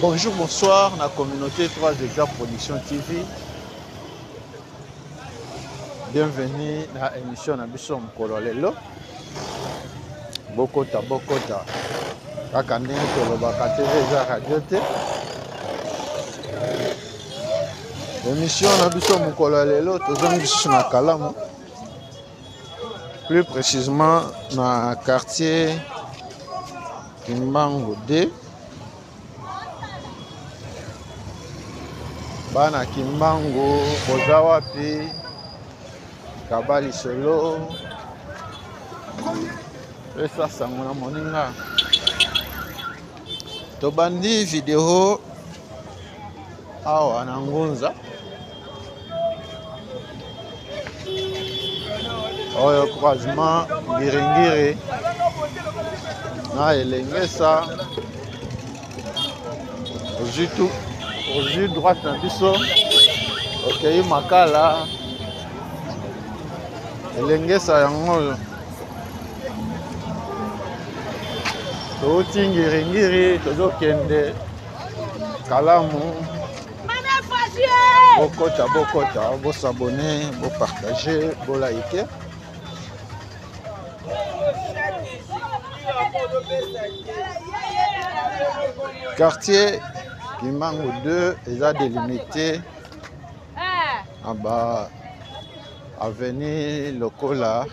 Bonjour, bonsoir, na communauté 3 Exa Production TV. Bienvenue na émission na biso mokolo lelo. Bokota bokota. Kaka ndenge tolobaka TV eza radio te. Émission na biso mokolo ya lelo tozongi lisusu na Kalamu. Plus précisément na quartier Kimbangu 2. Bana Kimbangu boza wapi? Kaba lisolo pesa sango na moninga. Tobandi video awa na Ngunza. Oyo croisement Ngiringiri na Elengesa. Ozwi tout, ozwi droite na biso, okei Makala, Elengesa yango oyo. Touti Ngiringiri tozokende Kalamu. Bokota bokota, bosabone, bopartage, bolike. Quartier Kimbangu 2 eza délimité na ba avenue lokola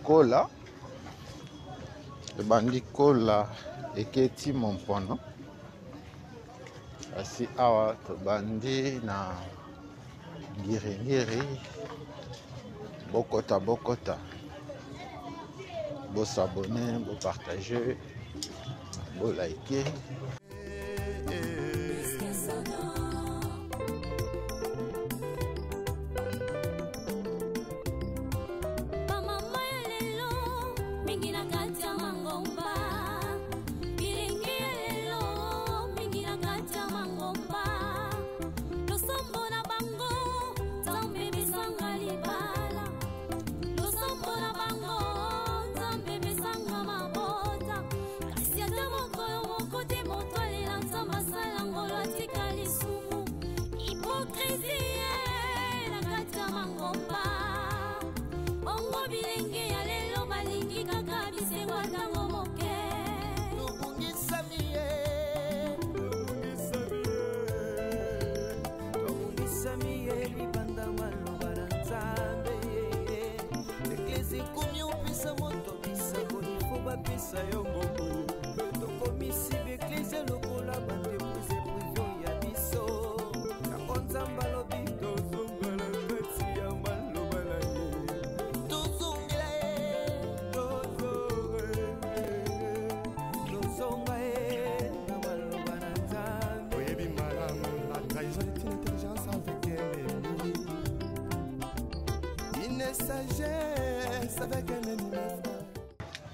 Kola ebandi kola eketi mompono kasi awa tobandi na ngiringiri bokota bokota bosabone bopartage bolike.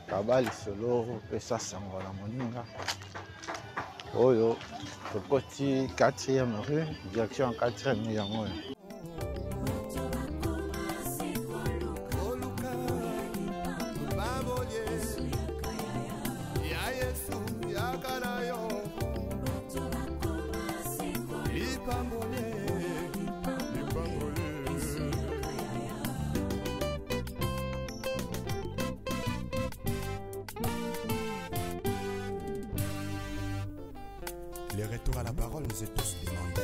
Kaba lisolo pesa sango na moninga oyo tokoti 4e rue direction 4e yango oyo. Le retour à la parole nous est tous demandé.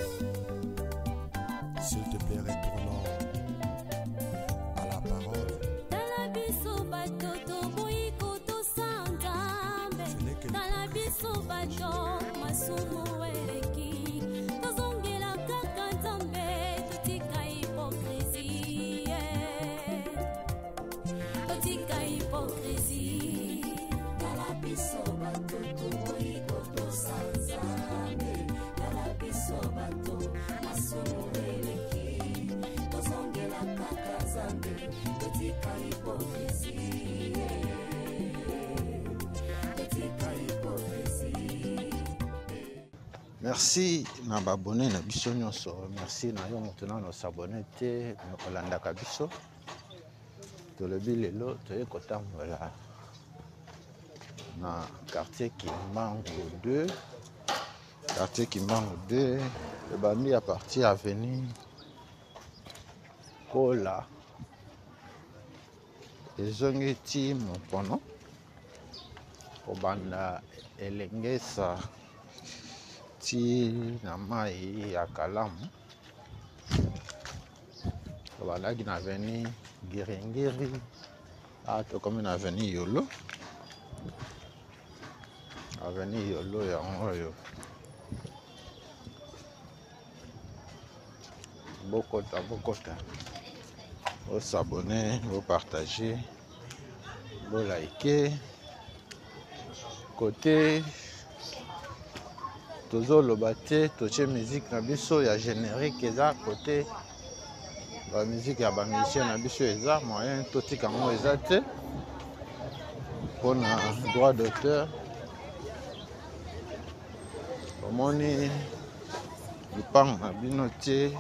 S'il te plaît, retournons à la parole. Ce n'est que Merci na ba abonné na biso nyonso. Merci na yo moto nano s'abonner te, mais olandaka biso. Tolobi lelo toye kotambola Na quartier Kimbangu 2, quartier Kimbangu 2 ebandi à partir avenue Kola, ezongi ti Mopono, kobanda Elengesa ti na mai ya Kalamu. Tobandaki na avenue Ngiringiri, awa tokomi na avenue Yolo. Avenue Yolo yango oyo. Bokota, bokota, bosabone, bopartage, bolike. Kote tozoloba te, totie musique na biso ya générique eza kote ba musique ya ba musicien na biso eza moyen totika yango eza te mpona droit d'auteur. Omoni lupango na bino te,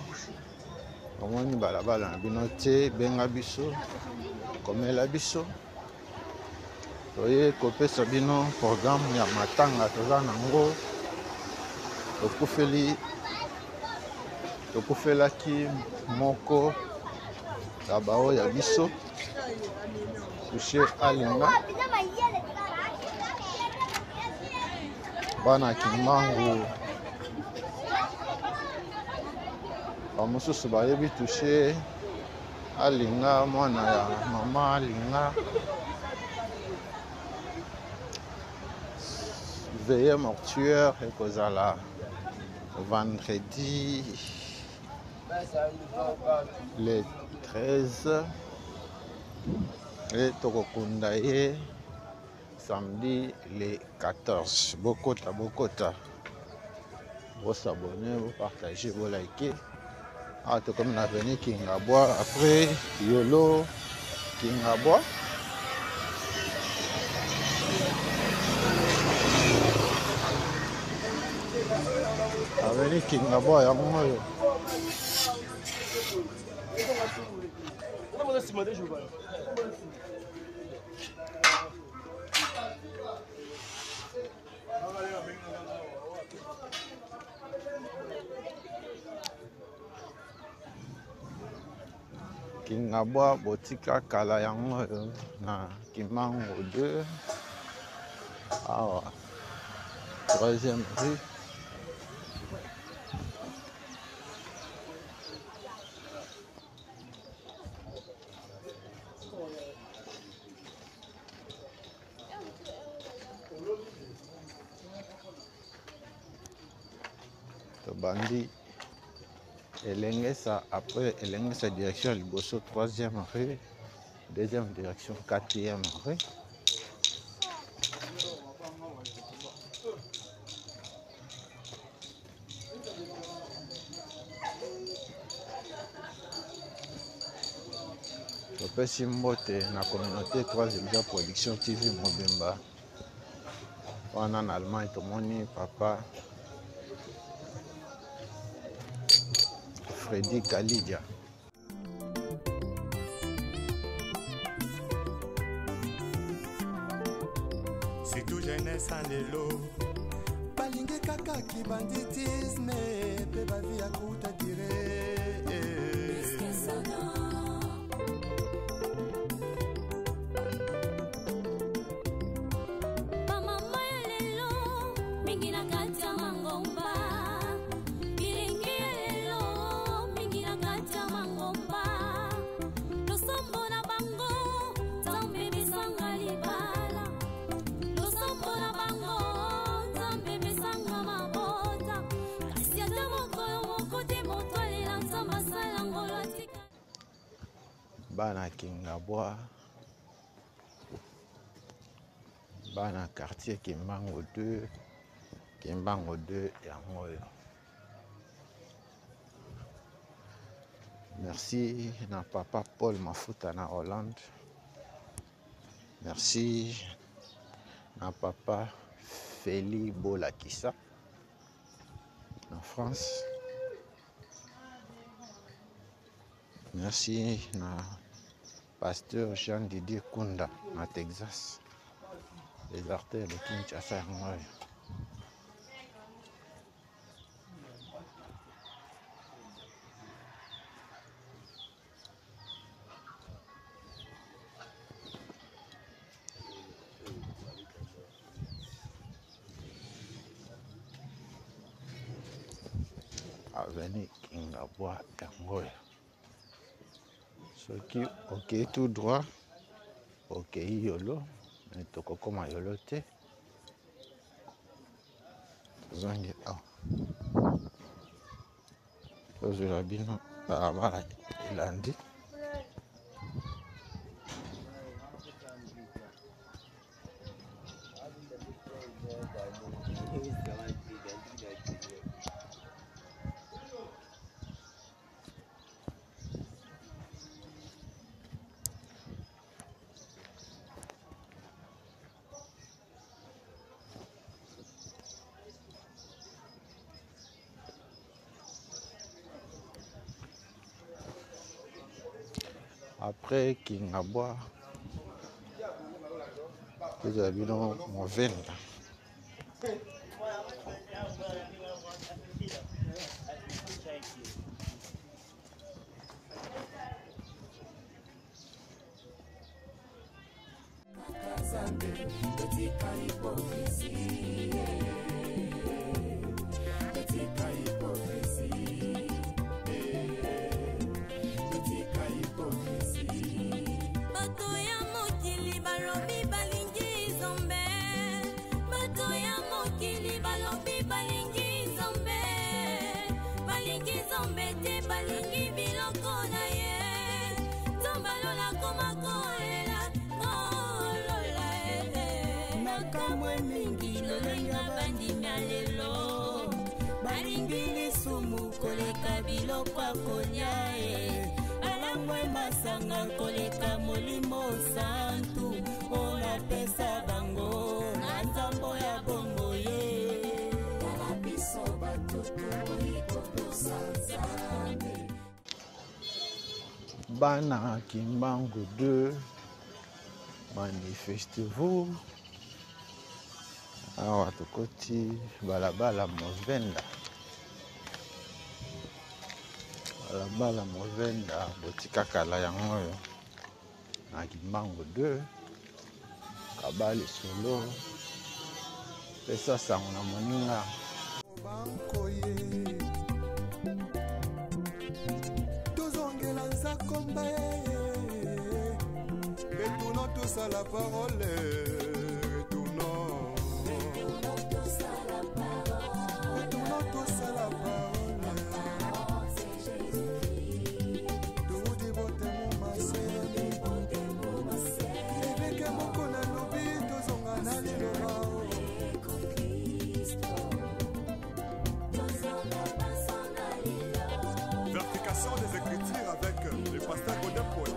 omoni balabala na bino te, benga biso, komela biso, toye kopesa bino programme ya matanga toza nango. Tokufelaki moko ya bao ya biso, Touche Alinga, bana Kimbangu bamosusu bayebi Touche Alinga, mwana ya mama Alinga. Veillée mortuaire ekozala vendredi le 13 et tokokunda ye samedi le 14. Bokota, bokota, bosabone, bopartage, bolike. Awa tokomi na avenue Kingabwa, après Yolo Kingabwa. Avenue Kingabwa yango oyo. Kingabwa botika kala yango oyo na Kimbangu 2, awa 3e rue. Tobandi Elengesa, après Elengesa direction liboso 3e rue, deuxième direction 4e rue. Topesi mbote na communauté 3 Elisa Production TV mobimba wana na Allemagne. Tomoni papa Freddy Kalidia. Surtout jeunesse en lelo balingi kaka kibanditisme mpe bavi ya kuta dire. Bamama ya lelo mingi na kati ya mangomba, bilingi ya lelo mingi na kati ya mangomba, losambo na bango Nzambe besanga libala, losambo na bango Nzambe besanga mabota, kasi ata mokolo moko te moto alela Nzambe asala ngolo atika. Bana Kingabwa, bana quartier Kimbangu 2, Kimbangu 2 yango oyo. Merci na papa Paul Mafuta na Hollande. Merci na papa Feli Bolakisa na France. Merci na pasteur Jean Didier Kunda na Texas. Les artères de Kinshasa yango oyo. Avenue Kingabwa yango oyo. Soki okei tout droit okei yolo, mais tokokoma yolo te. Tozongi awa tozwela bino balabala elandi. Après Kingabwa, tozala bino Movenda. Bato ya mokili balobi balingi Nzambe, bato ya mokili balobi balingi Nzambe, balingi Nzambe te, balingi biloko na ye. Nzambe alola koma kolela kolola eh. Nakamwe mingi lolenge bandimi ya lelo balingi lisumu koleka biloko ya kolia e balangwe masanga koleka molimo santu oyo napesa bango na nzambo ya bongo ye. Tala biso bato tokoki kotosa Nzambe. Bana Kimbangu 2, manifestez-vous. Awa tokoti balabala Movenda, balabala Movenda botika kala yango oyo na Kimbangu 2, kaba lisolo, pesa sango na moninga. Bankoye tozongela nzakomba, retournons tous à la parole, retournons, retournons tous à la parole. Toudi botemu masele eveke moko nalobi tozonga na liloba. Vérification des Écritures avec le pasteur Godin Paul.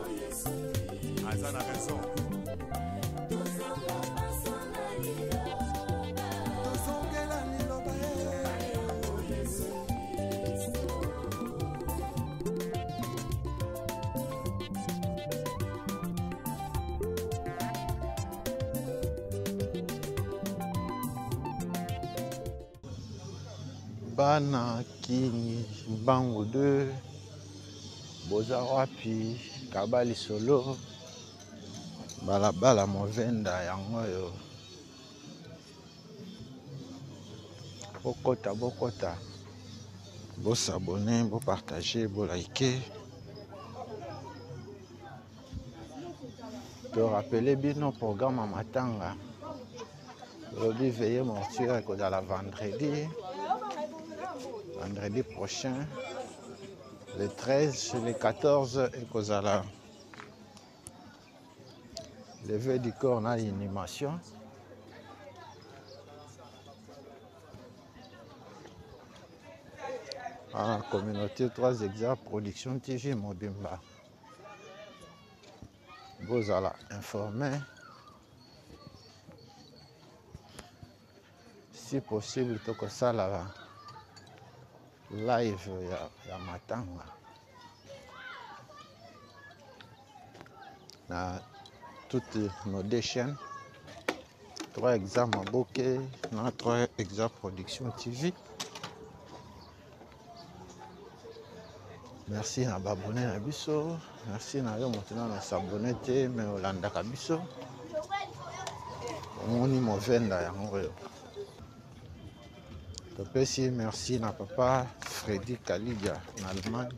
Aza na raison. Tozongela liloba. Bana Kimbangu 2, boza wapi? Kaba lisolo, balabala Movenda yango oyo. Bokota, bokota, bosabone, bopartage, bolike. Torapele bino programme ya matanga. Tolobi veille mortuaire ekozala vendredi, vendredi prochain le 13, le 14 ekozala levée du corps na inhumation. Ah, communauté 3 Exa Production TV mobimba, bozala informé. Si possible tokosala live ya matanga na toutes nos deux chaînes. 3 Hexa Maboke na 3 Hexa Production TV. Merci na ba abonné na biso, merci na yo moto na s'abonner te mais olandaka biso. Omoni movenda yango oyo. Topesi merci na papa Freddy Kalidia na Allemagne.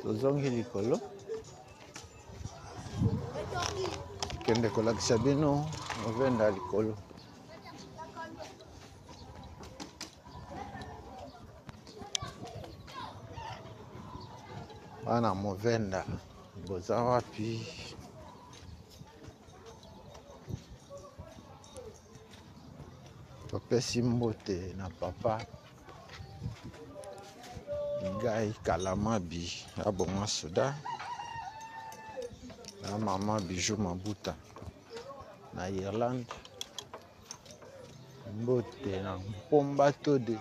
Tozongi likolo. Kende kolakisa bino movenda likolo. Bana movenda boza wapi? Topesi mbote na papa Guy Kalamabi abonga soda na mama Bijou Mabuta na Irlande. Mbote na Mpomba Tode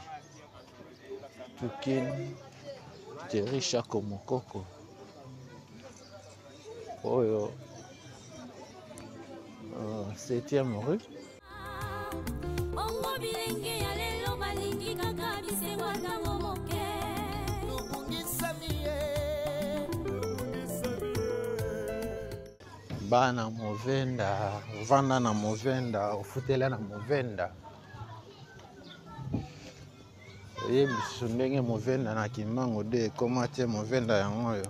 Tukin Thierry Chako Mokoko oyo 7e rue. Bongo bilenge ya lelo balingi kaka bisengo ntango moke. Tobungisami ye. Bana Movenda, ovanda na Movenda, ofutela na Movenda. Oyebi lisusu ndenge Movenda na Kimbangu de ekoma te Movenda yango oyo.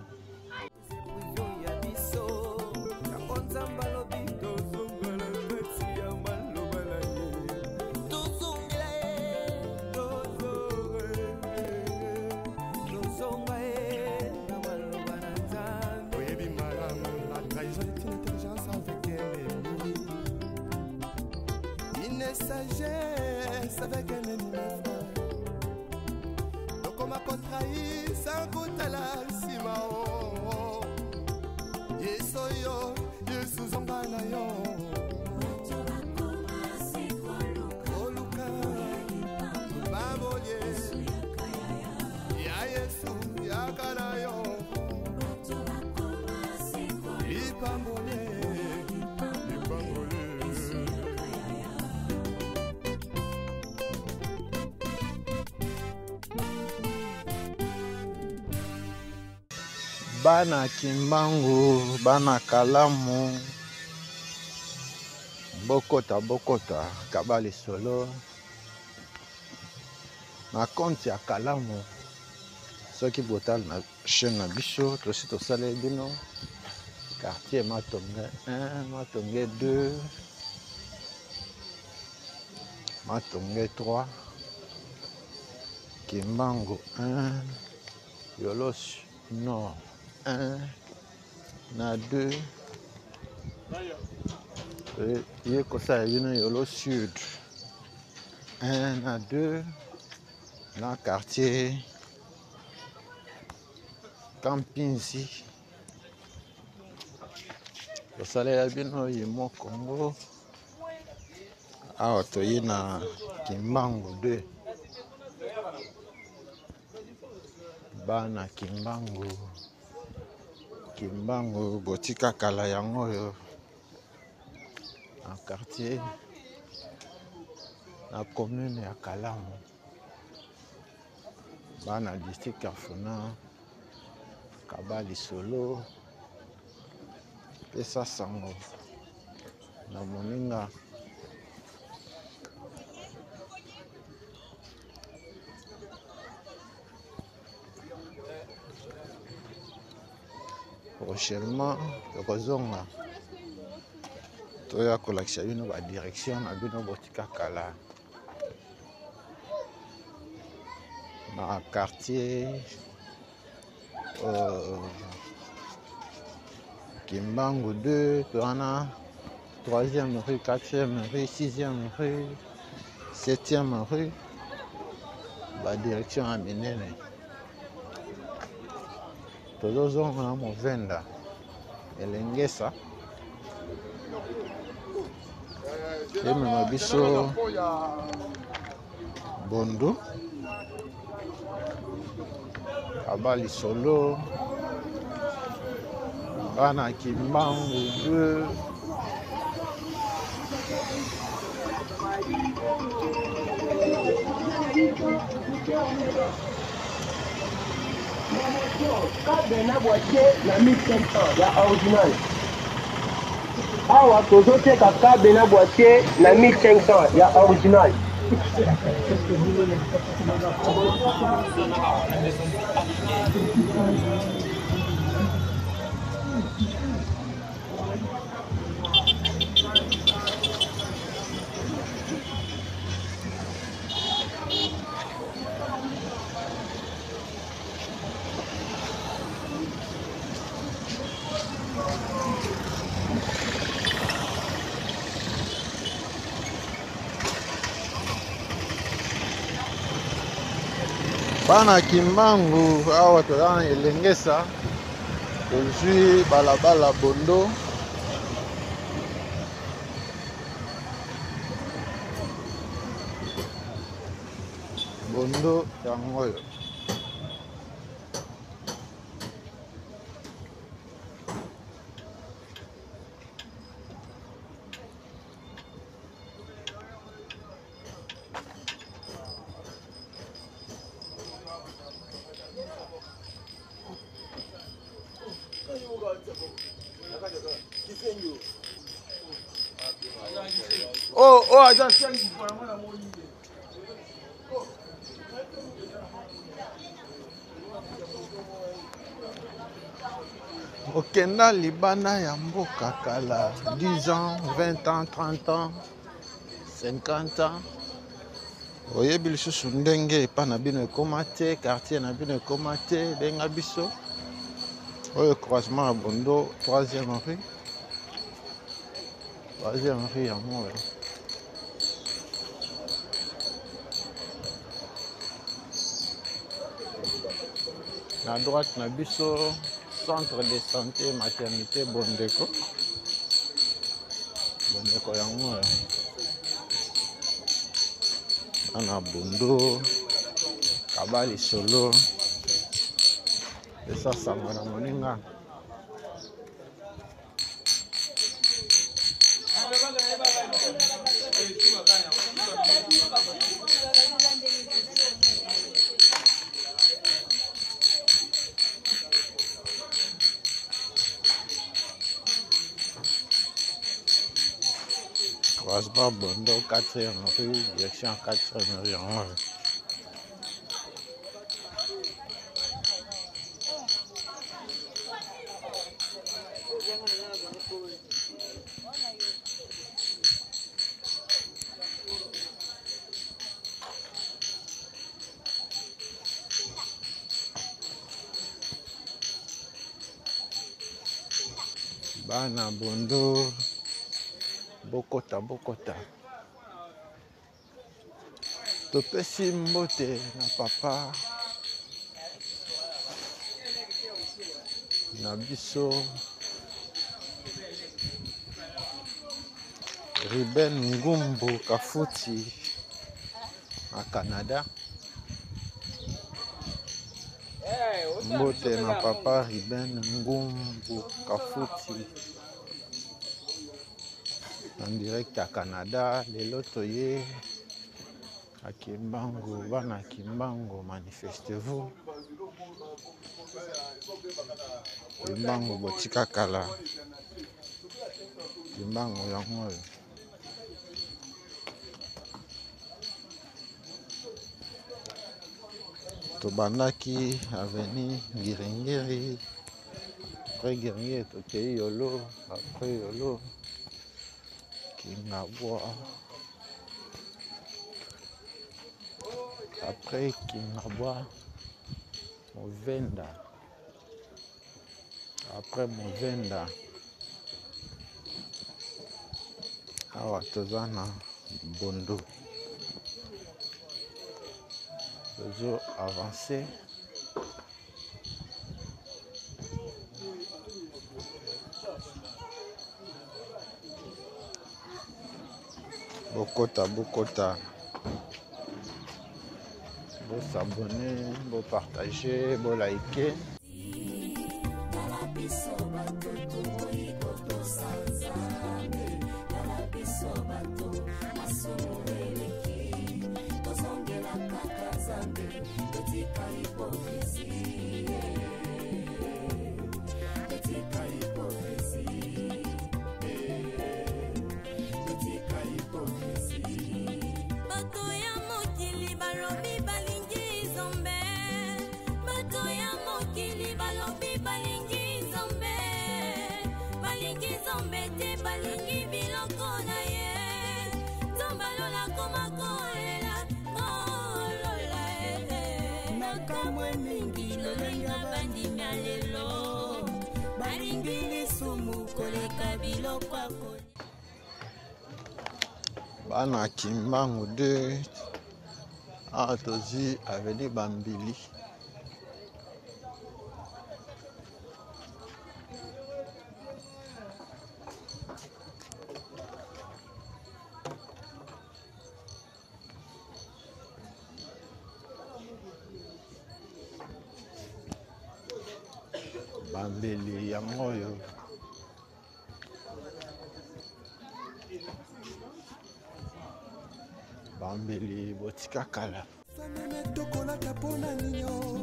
Oyebi malamu, la trahison est une intelligence avec ennemi. Une sagesse avec un ennemi, mes frères. Tokoma kotrahir sans kotala nsima o. Yesu oyo, Yesu zonga na yo. Bato bakoma se koluka. Koluka. Lipamboli. Bambolie. Yesu yaka yaya. Ya Yesu, yaka na yo. Bato bakoma se koluka. Lipambolie. Lipamboli. Yesu yaka yaya. Bana Kimbangu, bana Kalamu, bokota bokota kaba lisolo na compte ya Kalamu. Soki botala na chaîne na biso, tosi tosaleli bino quartier Matonge 1, Matonge 2, Matonge 3, Kimbangu 1, Yolos Nord 1 na 2, ye kosala bino Yolo Sud 1 na 2 na quartier Kampinzi. Tosalela bino Yemo Congo. Awa toye na Kimbangu 2. Bana Kimbangu, Kimbangu botika kala yango oyo na quartier na commune ya Kalamu. Bana district ya Funa, kaba lisolo, pesa sango na moninga. Prochainement tokozonga toya kolakisa bino ba direction na bino botika kala na quartier Kimbangu 2, towana 3e rue, 4e rue, 6e rue, 7e rue, ba direction ya minene. Tozozonga na Movenda elengesa emema biso Bondo aba lisolo bana Kimbangu 2. Kabena boîtier na 1500 ya original. Awa tozoteka kabena boîtier na 1500 ya original. Bana Kimbangu awa toza na Elengesa, tozwi balabala Bondo. Bondo yango oyo. Oh, oh, attends, okenda libanda ya mboka kala 10 ans, 20 ans, 30 ans, 50 ans, oyebi lisusu ndenge epa na bino ekoma te, quartier na bino ekoma te, benga biso. Oyo croisement ya Bondo, 3e rue. 3e rue yango oyo. Na droite na biso centre de santé maternité Bondeko. Bondeko yango oyo. Bana Bondo, Kabali Solo, esa sango na moninga. Croisement Bondo, 4e rue, direction 4e rue. Bana Bondo, bokota bokota. Topesi mbote na papa na biso Ruben Ngumbu Kafuti na Canada. Mbote na papa Ruben Ngumbu Kafuti en direct à Canada. Lelo toye à Kimbangu, bana Kimbangu, manifestez-vous. Kimbangu botika kala. Kimbangu yango oyo. Tobandaki avenue Ngiringiri, après Ngiringiri tokei Yolo, après Yolo Kingabwa, après Kingabwa Movenda, après Movenda awa toza na Bondo. Tozo avancer. Bokota bokota, bo s'abonner, bo partager, bo liker. Bato ya mokili balobi balingi Nzambe. Bato ya mokili balobi balingi Nzambe. Balingi Nzambe te, balingi biloko na ye. Nzambe alola koma kolela, kolola eh. Nakamwe mingi lolenge bandimi ya lelo balingi lisumu koleka biloko ya kolia. Bana Kimbangu 2 awa tozwi avenue Bambili. Bambili yango oyo. Bambeli botika kala. Sameme tokolata mpo na ninio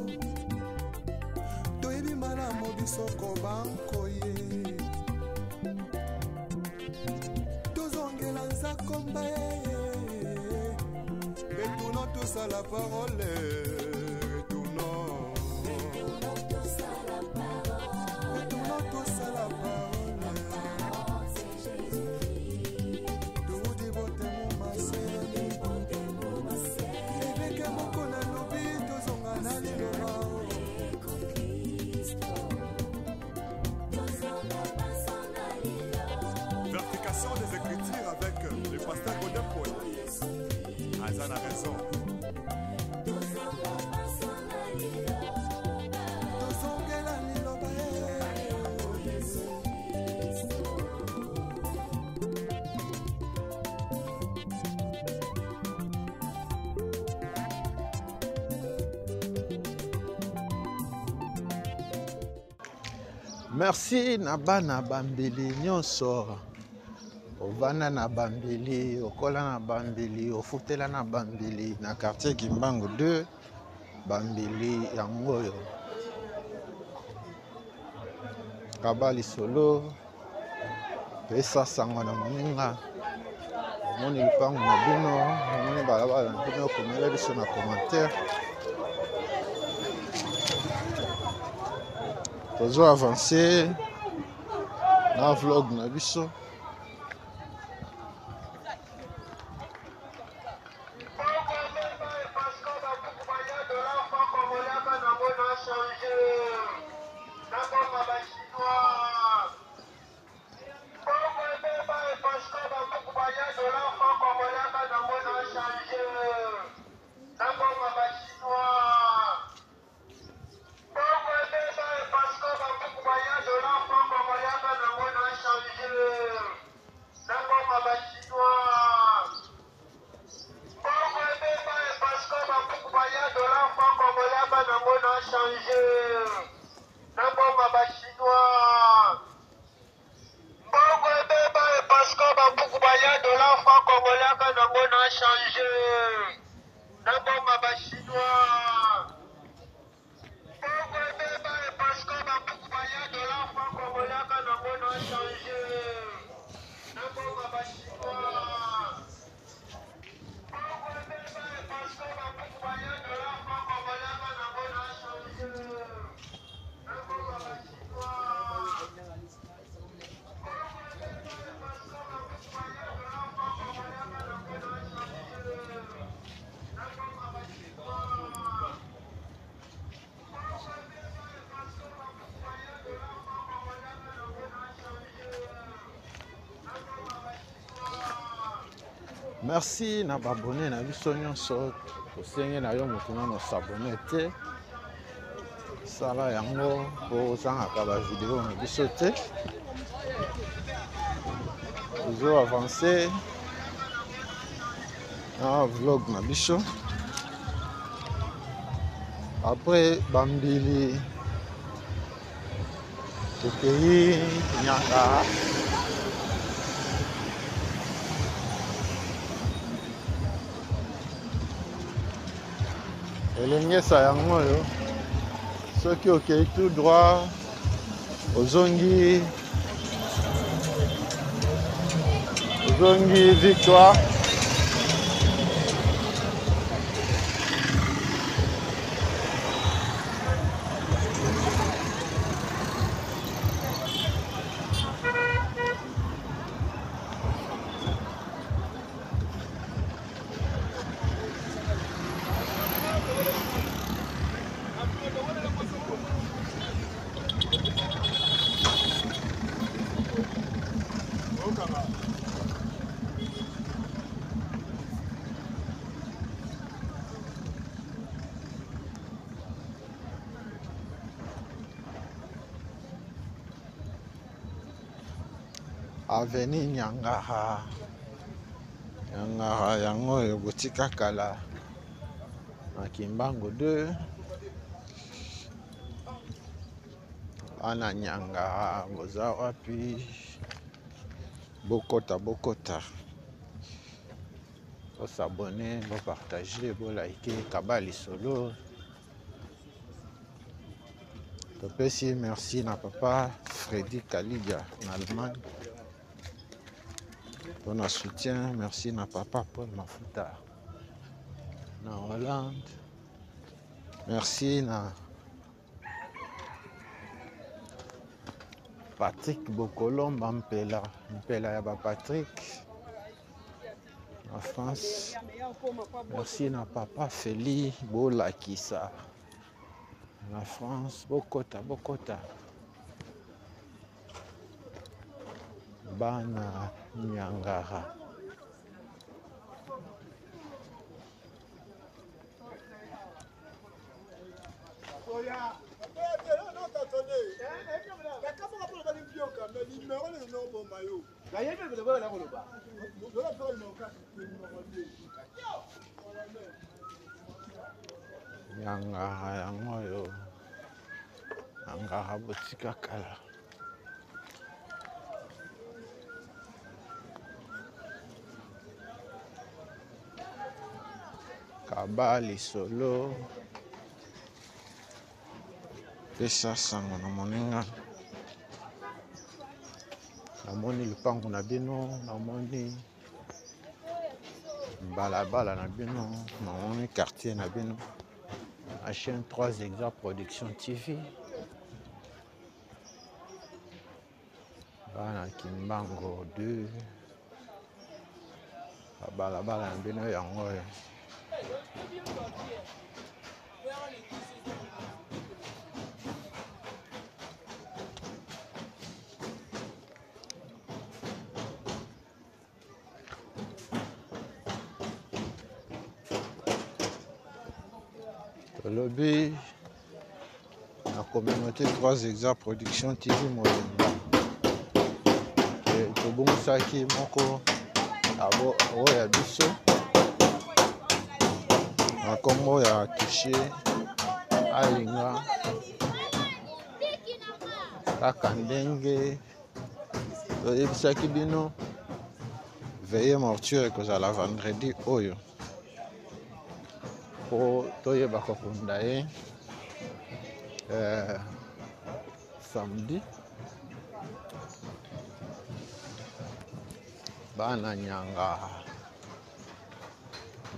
toyebi malamu biso kobankoye tozongela nzakomba ye retournons tous à la parole retournons retournons tous à la parole Eveke moko nalobi tozonga na liloba. Vérification des Écritures avec le pasteur Godin Paul. Aza na raison. Tozongela liloba ye. Merci na bana Bambili nyonso. Ovanda na Bambili, okola na Bambili, ofutela na Bambili na quartier Kimbangu 2, Bambili yango oyo. Kaba lisolo, pesa sango na moninga. Omoni lupango na bino, omoni balabala na bino, komela biso na commentaire. Tozo avancer na vlog na biso. Merci na ba abonné na biso nyonso. Tosenge na yo moto nano s'abonné te, sala yango po ozangaka ba video na biso te. Tozo avancer na vlog na biso. Après Bambili tokei Nyanga. Elengesa yango oyo, soki okei tout droit ozongi victoire. Avenue Nyangara. Nyangara yango oyo botika kala na Kimbangu 2. Bana Nyangara boza wapi? Bokota bokota. Bo s'abonner, bo partager, bo liker, kaba lisolo. Topesi merci na papa Freddy Kalidia na Allemagne mpona soutien. Merci na papa Paul Mafuta na Hollande. Merci na Patrick Bokolomba Mpela, Mpela ya ba Patrick na France. Merci na papa Feli Bolakisa na France. Bokota bokota bana Nyangara. Nyangara yango oyo, Nyangara botika kala. Kaba lisolo, pesa sango na moninga. Namoni lupango na bino, namoni balabala na bino, namoni quartier na bino. La chaîne 3 Exa Production TV. Bana Kimbango 2. Balabala na bino yango oyo. Tolobi na communauté 3 Exa Production TV mobimba tobongisaki moko oyo ya biso na nkombo ya touche alinga kaka ndenge toyebisaki bino veille mortuaire ekozala vendredi oyo po toyeba kokunda ye samedi. Bana Nyangara,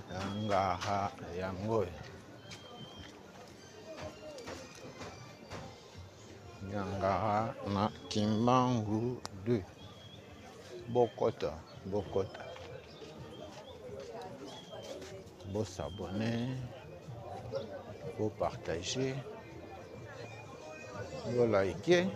Nyangara yango oyo, Nyangara na Kimbangu 2. Bokota bokota, bo s'abonner, bo partager, bo liker.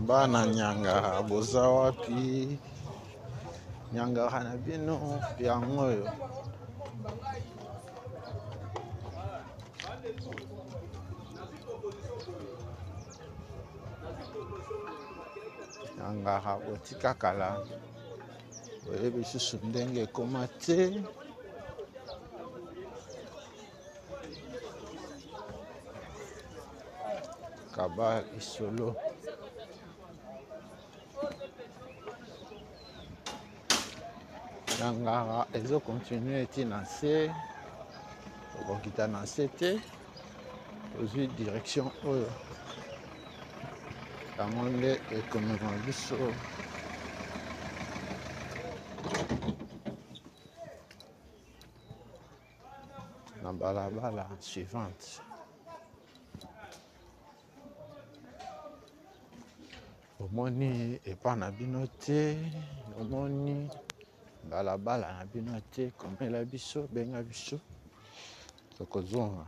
Bana Nyangara boza wapi? Nyangara na bino yango oyo. Nyangara botika kala, boyebi lisusu ndenge ekoma te. Kaba lisolo. Nyangara ezo continuer ti na se, okokita na se te, ozwi direction oyo yango nde ekomema biso na balabala suivante. Omoni epa na bino te, omoni balabala na bino te, komela biso, benga biso. Tokozonga.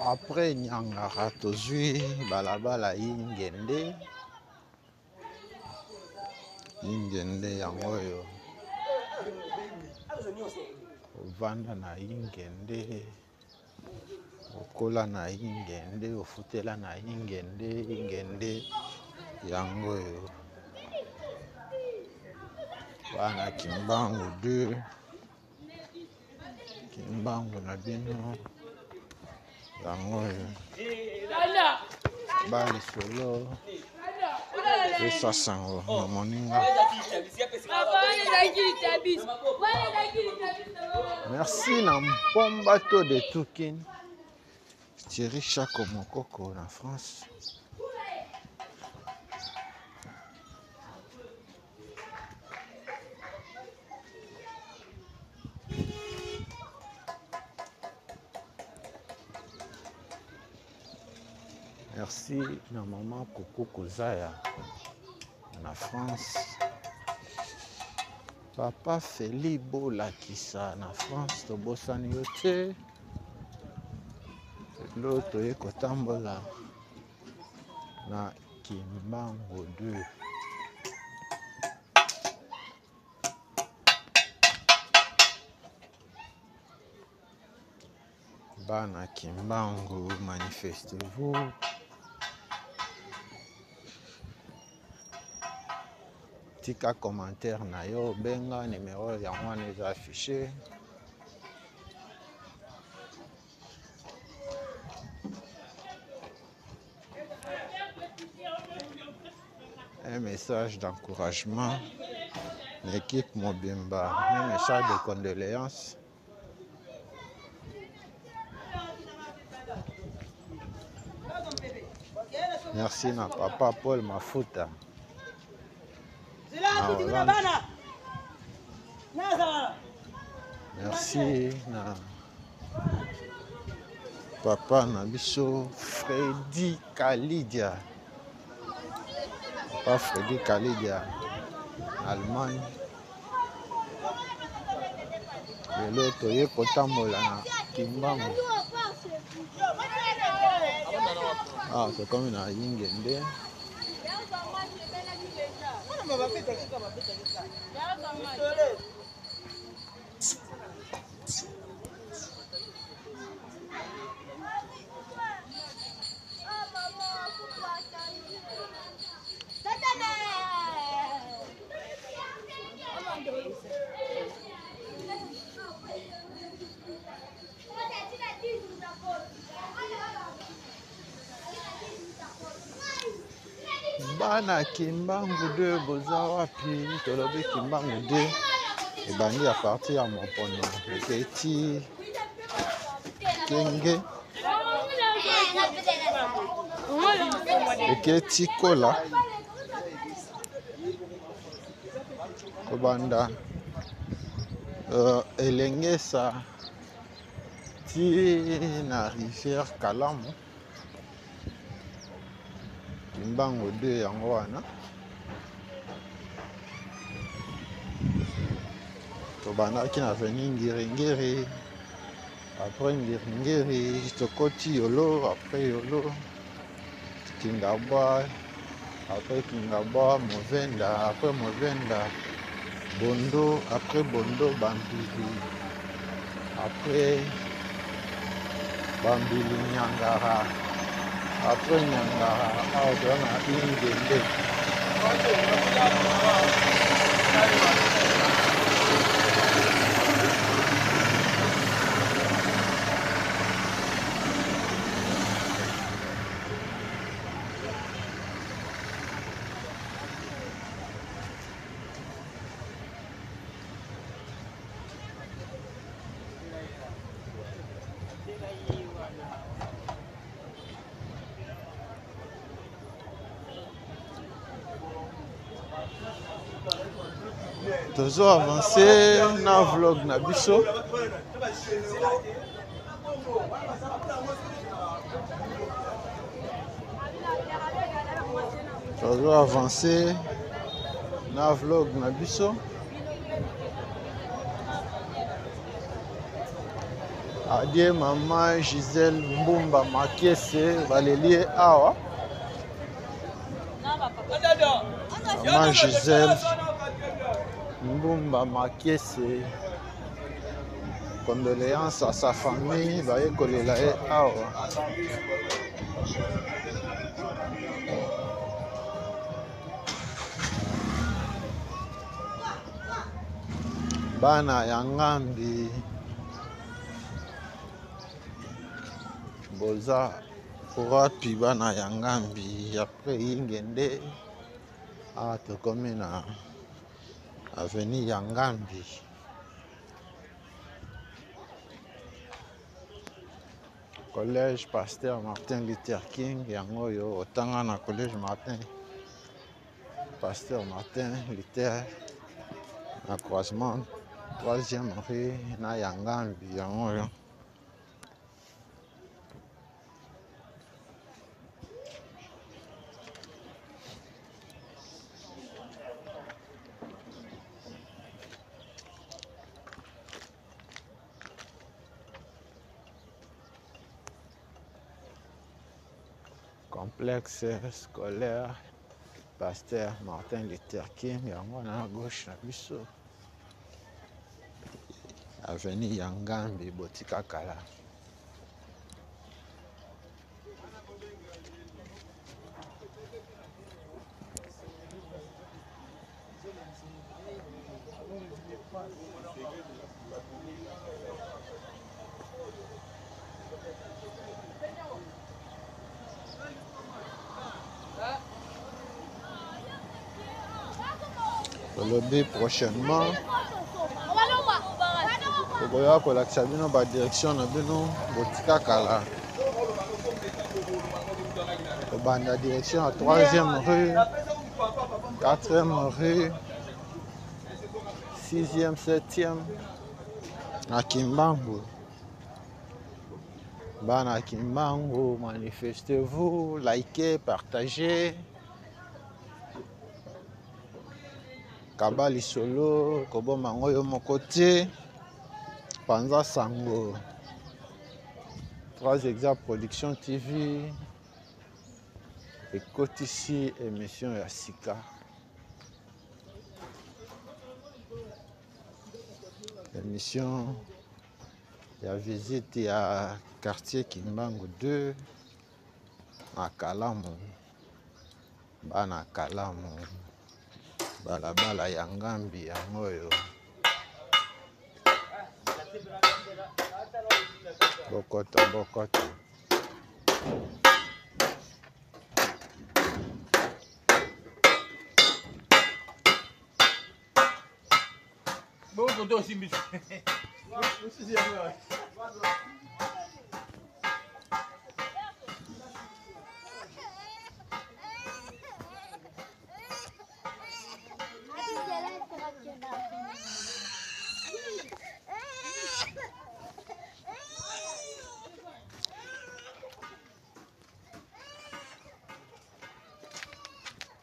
Après Nyangara tozwi balabala Ingende. Ingende yango oyo ovanda na Ingende, okola na Ingende, ofutela na Ingende, Ingende yango oyo bana Kimbangu 2 Kimbangu na bino yango oyo ba lisolo pesa sango na moninga. Merci na Mpomba to de Tukin Thierry Chako Mokoko na France. Merci na maman Coco Kozaya na France. Papa Feli Bolakisa na France, tobosani yo te. Lelo toye kotambola na Kimbangu 2. Bana Kimbangu, manifestez-vous. Tika commentaire na yo, benga numero yango wana eza affiché. Un message d'encouragement, l'équipe Mobimba, un message de condoléances. Merci na papa Paul Mafuta. Na Hollande. Merci na papa na biso Freddy Kalidia. Papa Freddy Kalidia na Allemagne. Lelo toye kotambola na Kimbangu. Ah, tokomi na Ingende. Bana Kimbangu 2 boza wapi? Tolobi Kimbangu 2 ebandi ya partir ya Mopono eketi Kenge eketi Kola kobanda Elengesa ti na rivière Kalamu. Kimbangu 2 yango wana tobandaki na avenue Ngiringiri, après Ngiringiri tokoti Yolo, après Yolo Kingabwa, après Kingabwa Movenda, après Movenda Bondo, après Bondo Bambili, après Bambili Nyangara, après Nyangara awa toza na Ingende. Tozo avancer na vlog na biso. Tozo avancer na vlog na biso. Adieu maman Gisèle Mbumba Makiese baleli ye awa. Maman Gisèle Mbumba Makiese condoléances à sa famille baye kolela ye awa. Bana ya Ngambi boza wapi? Bana ya Ngambi après Ingende awa tokomi na avenue ya Ngambi. Collège Pasteur Martin Luther King yango oyo otanga na collège Martin Pasteur Martin Luther na croisement 3e rue na ya Ngambi yango oyo. Complexe scolaire Pasteur Martin Luther King yango na gauche na biso avenue ya Ngambi botika kala. Tolobi prochainement tokoya kolakisa bino ba direction na bino botika kala kobanda direction ya 3e rue 4e rue 6e 7e na Kimbangu. Bana Kimbangu, manifestez-vous, likez, partagez. Kaba lisolo, koboma yango yo moko te. Panza sango. 3 Exa Production TV ekotisi émission ya sika. Émission ya visite ya quartier Kimbangu 2 na Kalamu, bana Kalamu, balabala ya Ngambi yango oyo. Bokota, bokota.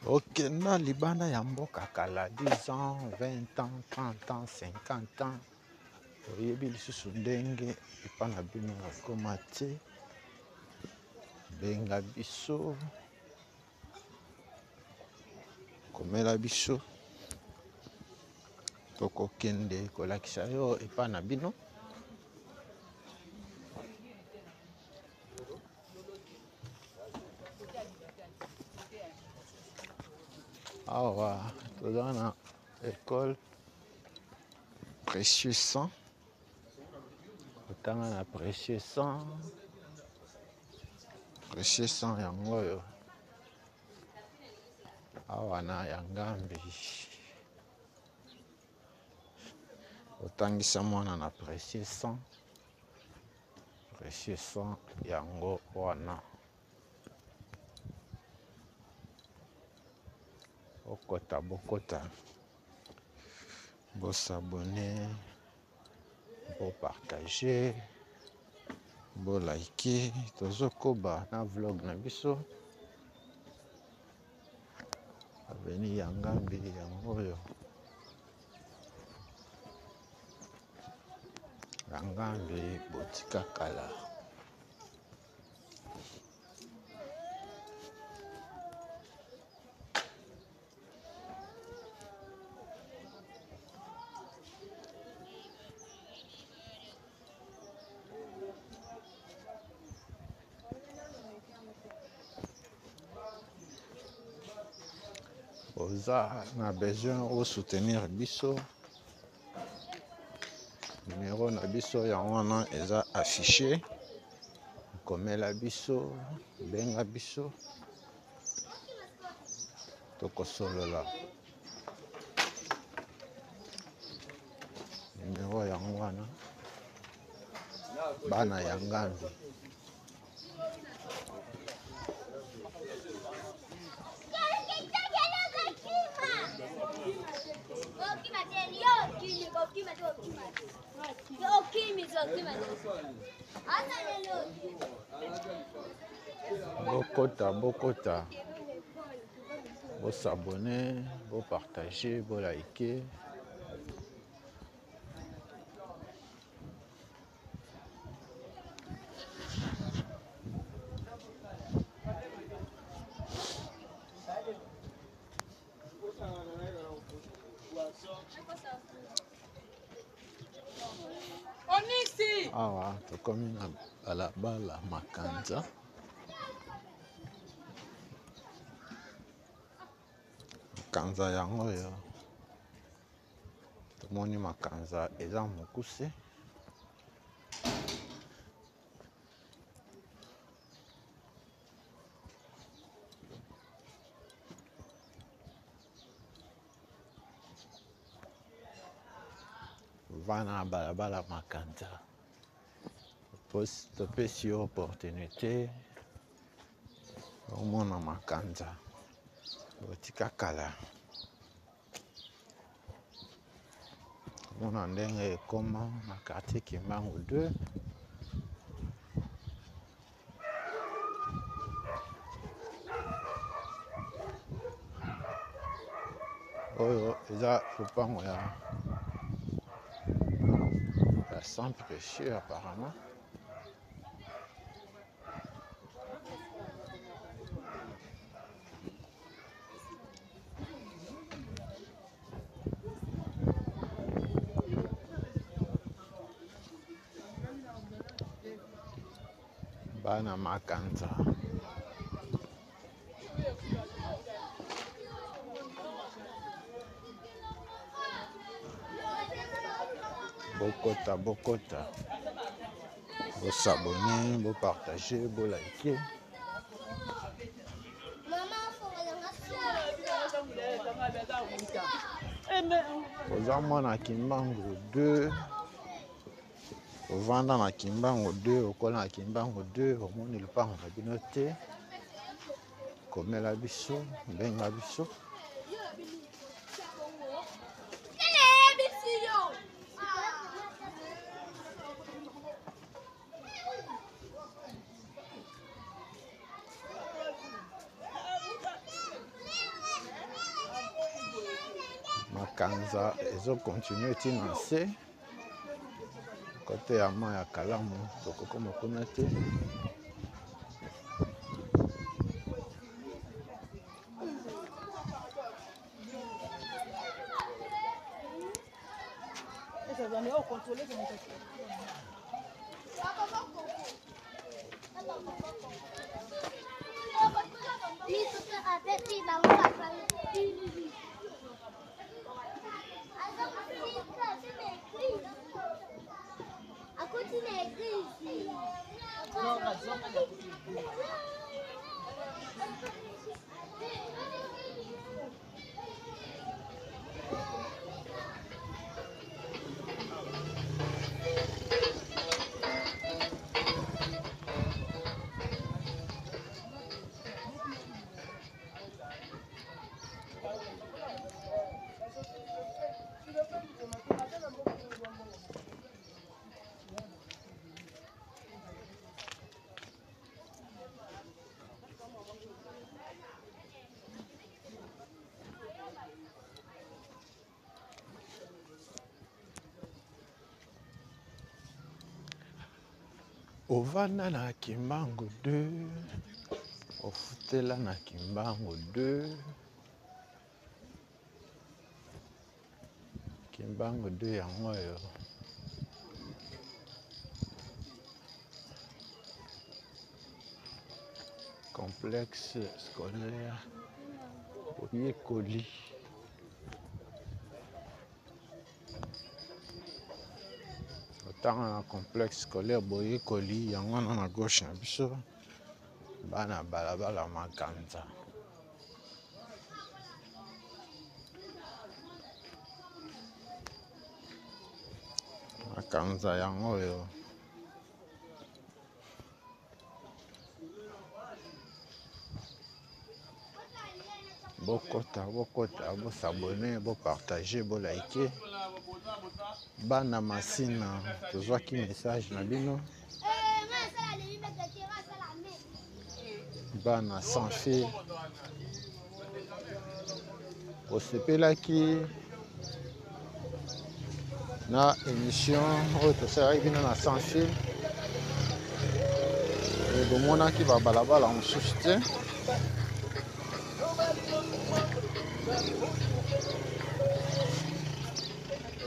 Okenda libanda ya mboka kala 10 ans, 20 ans, 30 ans, 50 ans, oyebi lisusu ndenge epa na bino ekoma te. Benga biso, komela biso, tokokende kolakisa yo epa na bino. Awa toza na école Précieux Sang, otanga na Précieux Sang, Précieux Sang yango oyo awa na ya Ngambi, otangisa mwana na Précieux Sang, Précieux Sang yango wana. Okota bokota. Bosabone, bopartage, bolike. Tozokoba na vlog na biso. Avenue ya Ngambi yango oyo. Ya Ngambi botika kala. Oza na besoin o soutenir biso, numero na biso yango wana eza affiché. Komela biso, benga biso, tokosolola. Numero yango wana, bana ya Ngambi. Bokota, bokota, bosabone, bopartage, bolike. Awa tokomi na balabala Makanza. Makanza yango oyo tomoni, makanza eza mokuse. Vana na balabala Makanza, topesi yo opportunité omona Makanza botika kala, omona ndenge ekoma na quartier Kimbangu 2. Oyo eza lopango ya sans précieux apparemment. Bana Makanza. Bokota, bokota, bosabone, bopartage, bolike. Oza mwana Kimbangu 2, ovanda na Kimbangu 2, okola na Kimbangu 2, omoni lopango na bino te, komela biso, benga biso. Makanza ezokontinue ntina se kote ya mai ya Kalamu, tokokoma kuna te. Ovanda na Kimbangu 2, ofutela na Kimbangu 2. Kimbangu 2 yango oyo. Complexe scolaire Boyekoli. Otanga na complexe scolaire Boyekoli yango wana na gauche na biso bana balabala Makanza. Makanza yango oyo. Bokota, bokota, bosabone, bopartage, bolike. Bana Masina, tozwaki message na bino. Bana sans fil. Bosepelaki na émission oyo tosalaki bino na sans fil. Bomonaki babalabala mosusu te.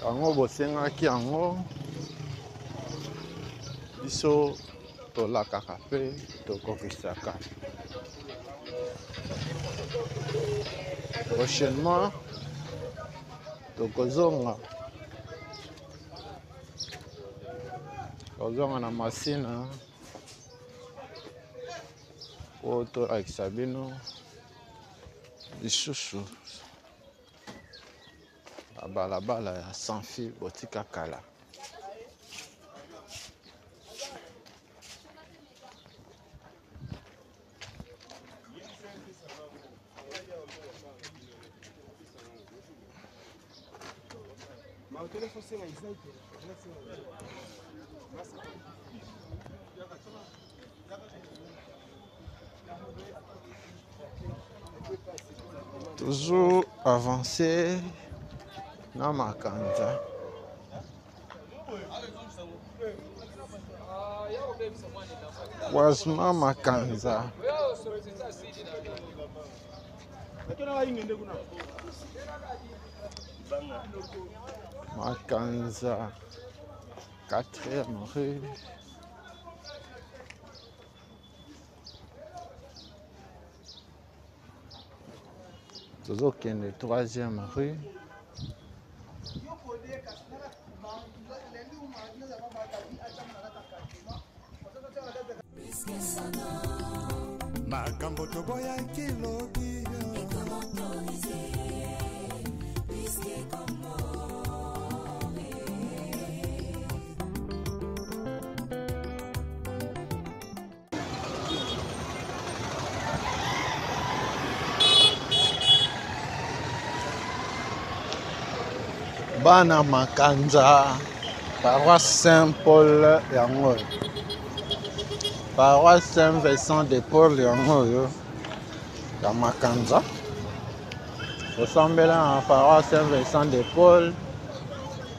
Yango bosengaki yango, biso tolakaka mpe tokokisaka. Prochainement tokozonga, tozonga na Masina po tolakisa bino lisusu babalabala ya sans fil botika kala. Toujours avancer na Makanza. Croisement Makanza. Makanza, 4e rue. Tozokende 3e rue. Makambo toboyaki lobi Bana Makanza, paroisse Saint-Paul yango oyo. Paroisse Saint-Vincent de Paul yango oyo ya Makanza. Osambela na paroisse Saint-Vincent de Paul,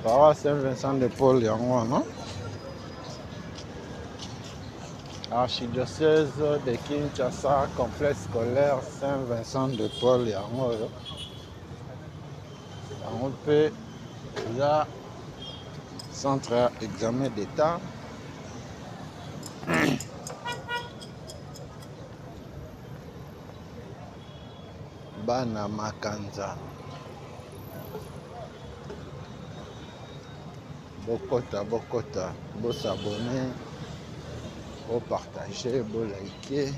paroisse Saint-Vincent de Paul yango wana. Archidiocèse de Kinshasa, complexe scolaire Saint-Vincent de Paul yango oyo. Yango mpe eza centre ya examen d'État. Bana Makanza, bokota, bokota, bosabone, bopartage, bolike.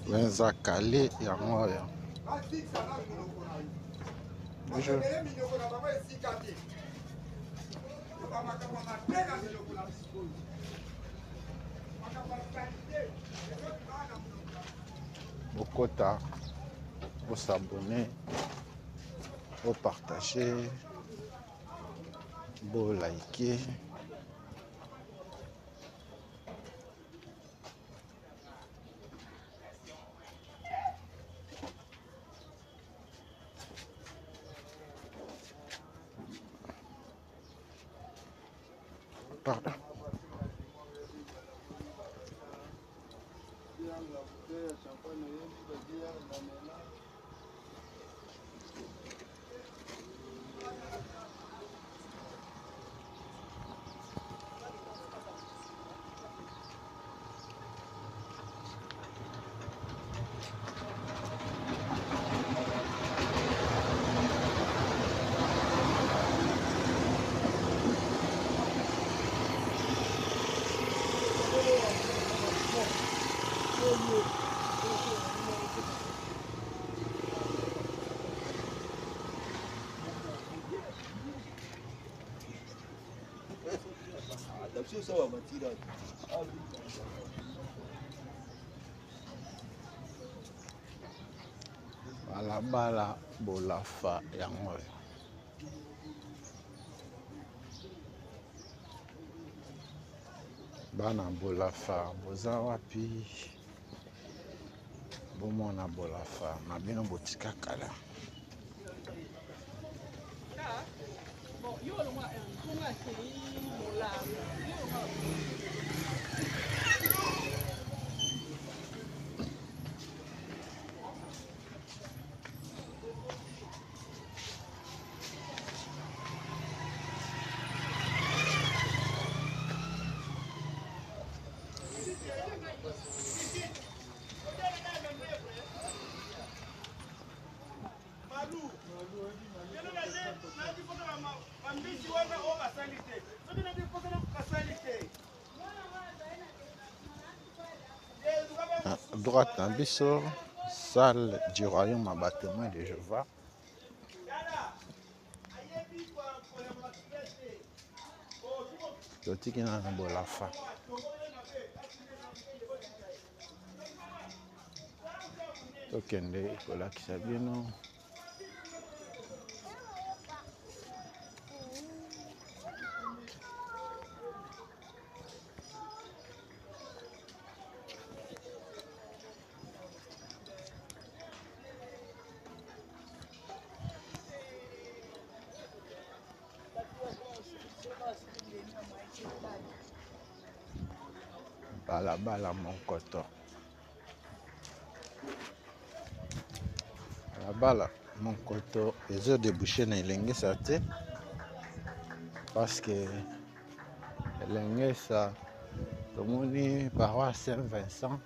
Wenza kale yango oyo. Bonjour. Bokota, bosabone, Bopartage, bolike. Pardon. Balabala bolafa yango oyo. Bana bolafa boza wapi? Bomona bolafa na bino botika kala. Droite na biso, salle du royaume ya ba témoins de Jéhovah. Totiki nanu bolafa. Tokende kolakisa bino balabala monkoto. Balabala monkoto ezo debouche na elengesa te parce que elengesa tomoni paroisse Saint Vincent.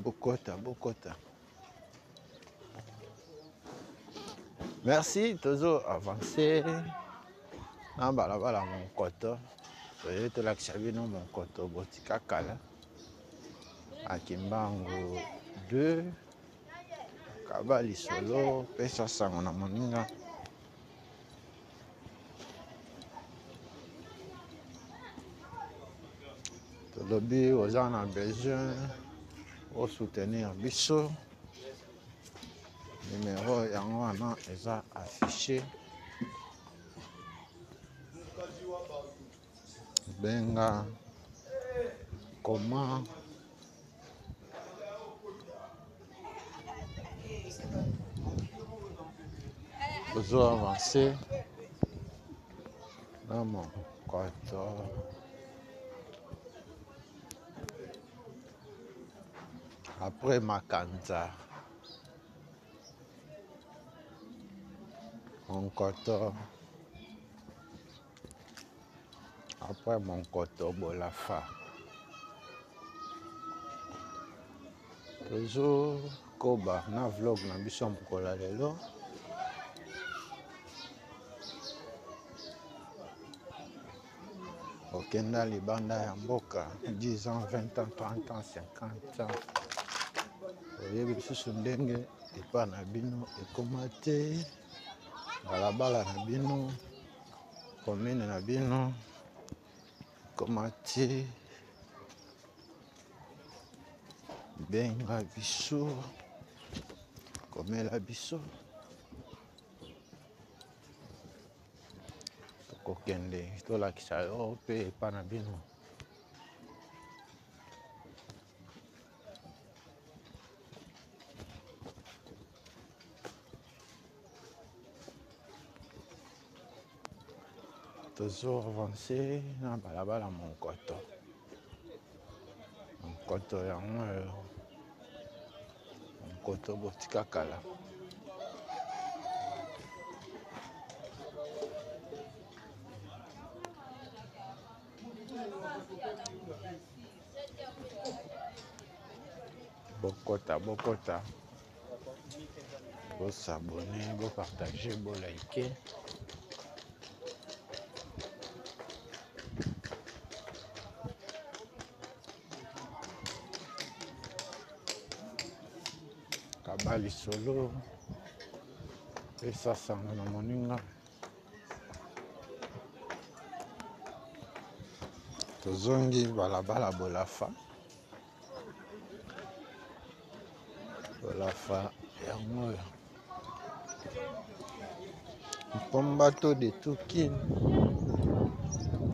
Bokota bokota. Merci, tozo avancer na balabala monkoto. Toye tolakisa bino monkoto botika kala akimbangu 2 kaba lisolo pesa sango na moninga. Tolobi oza na besoin o soutenir biso, numero yango wana eza affiché. Benga comment ozo avancer na mokoto. Après Makanza, Monkoto, après Monkoto Bolafa. Tozo koba na vlog na biso ya mokolo ya lelo. Okenda libanda ya mboka 10 ans, 20 ans, 30 ans, 50 ans, oyebi lisusu ndenge epa na bino ekoma te, balabala na bino, commune na bino ekoma te. Benga biso. Komela biso tokokende tolakisa yo mpe epa na bino. Tozo avance na balabala monkoto monkoto yango oyo monkoto botika kala. Bokota bokota bosabone bopartage bolike. Kaba lisolo pesa sango na moninga. Tozongi balabala bolafa bolafa yango oyo mpombato de tukin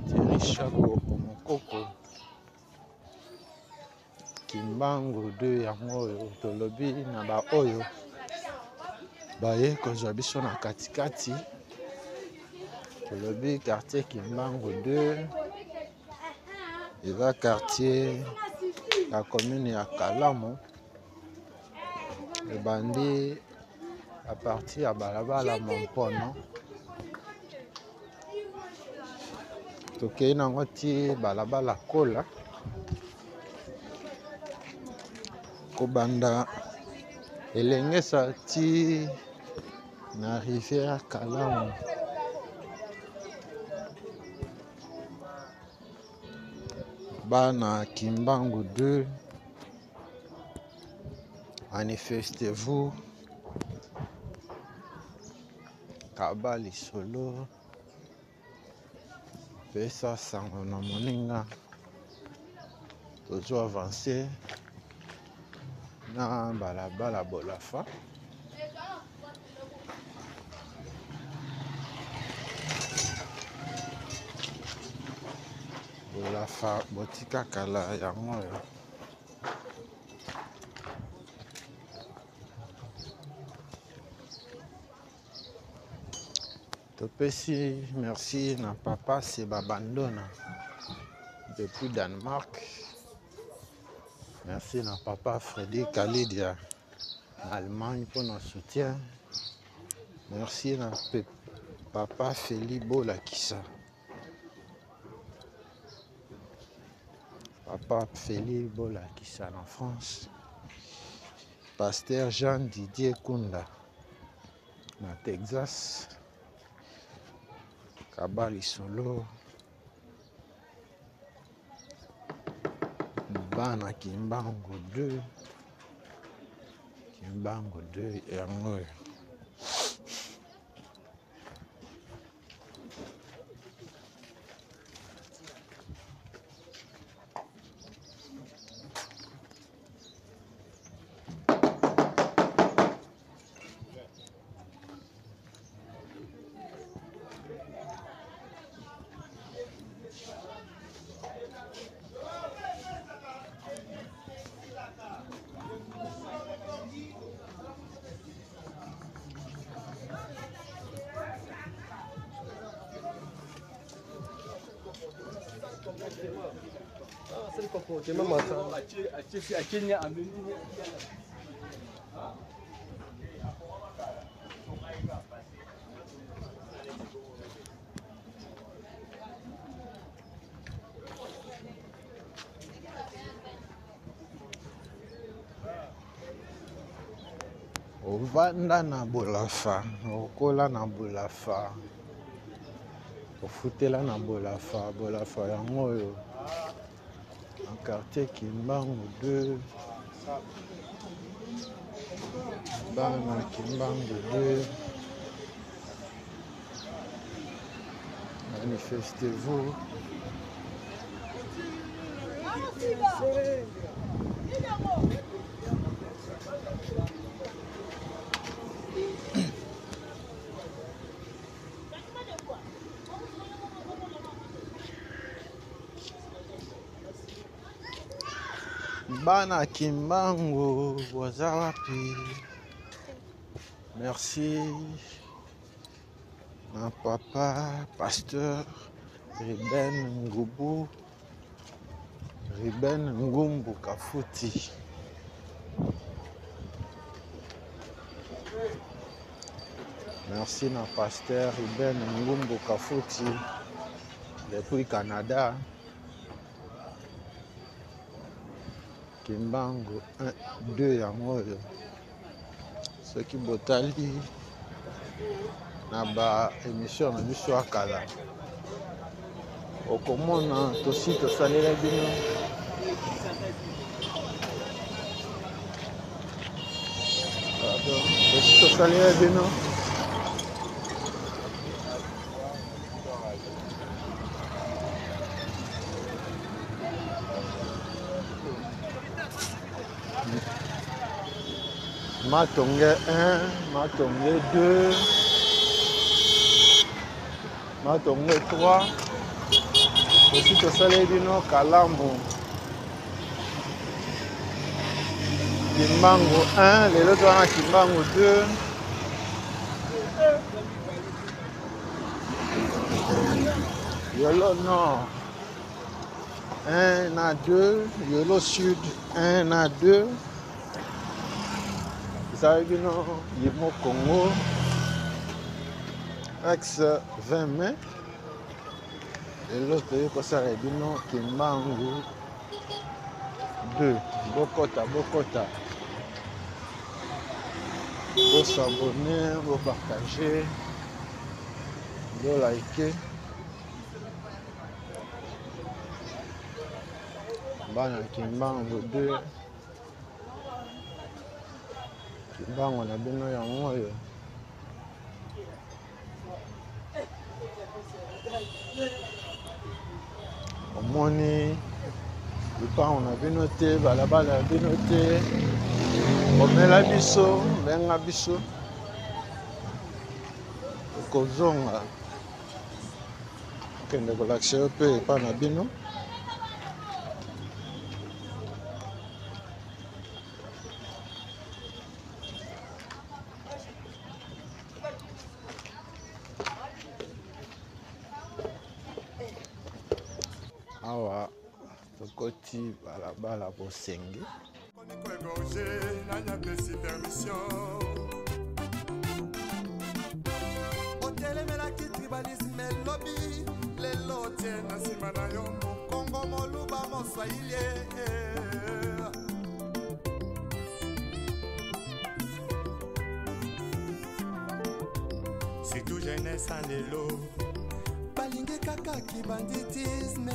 Thierry Shako Omokoko Kimbangu de yango oyo tolobi na baoyo baye kozwa biso na katikati tolobi quartier Kimbangu 2 eza quartier ya commune ya Kalamu ebandi a partir ya balabala Mompono tokei nango ti balabala Kola kobanda Elengesa ti na rivière Kalamu. Bana Kimbangu 2 manifestez-vous kaba lisolo pesa sango na moninga tozo avance na balabala bolafa. Bolafa botika kala yango oyo. Topesi merci na papa Seba Bandona depuis Danemark. Merci na papa Freddy Kalidia na Allemagne mpo na soutien. Merci na papa Feli Bolakisa. Papa Feli Bolakisa na France. Pasteur Jean Didier Kunda na Texas. Kaba lisolo bana Kimbangu 2 Kimbangu 2 yango oyo. Ovanda na bolafa, okola na bolafa, ofutela na bolafa, bolafa yango oyo na quartier Kimbangu 2 bana Kimbangu 2 manifestez-vous. Bana Kimbangu boza wapi? Merci na papa pasteur Ruben Ngubu, Ruben Ngumbu Kafuti. Merci na pasteur Ruben Ngumbu Kafuti depuis Canada. Kimbangu 1 2 yango oyo soki botali na ba emission na biso ya kala okomona tosi tosalela bino pardon tosi tosalela bino Matonge 1, Matonge 2, Matonge 3. Tosi tosaleli bino Kalambu. Kimbangu 1, lelo toza na Kimbangu 2. Yolo Nord 1 na 2, Yolo Sud 1 na 2. Ezali bino Yemo Congo ex 20 mai. Lelo toyei kosala bino Kimbangu 2. Bokota, bokota. Bosabone, bopartage, bolike. Bana Kimbangu 2. Kimbangu na bino yango oyo. Omoni lupango na bino te, balabala ya bino te, komela biso, benga biso, okozonga okende kolakisa yo mpe epai na bino. Awa tokoti balabala Bosenge. Otelemelaki tribalisme elobi lelo tie na nsima na yo mokongo moluba moswahili. Surtout jeunesse ya lelo balingi kaka kibanditisme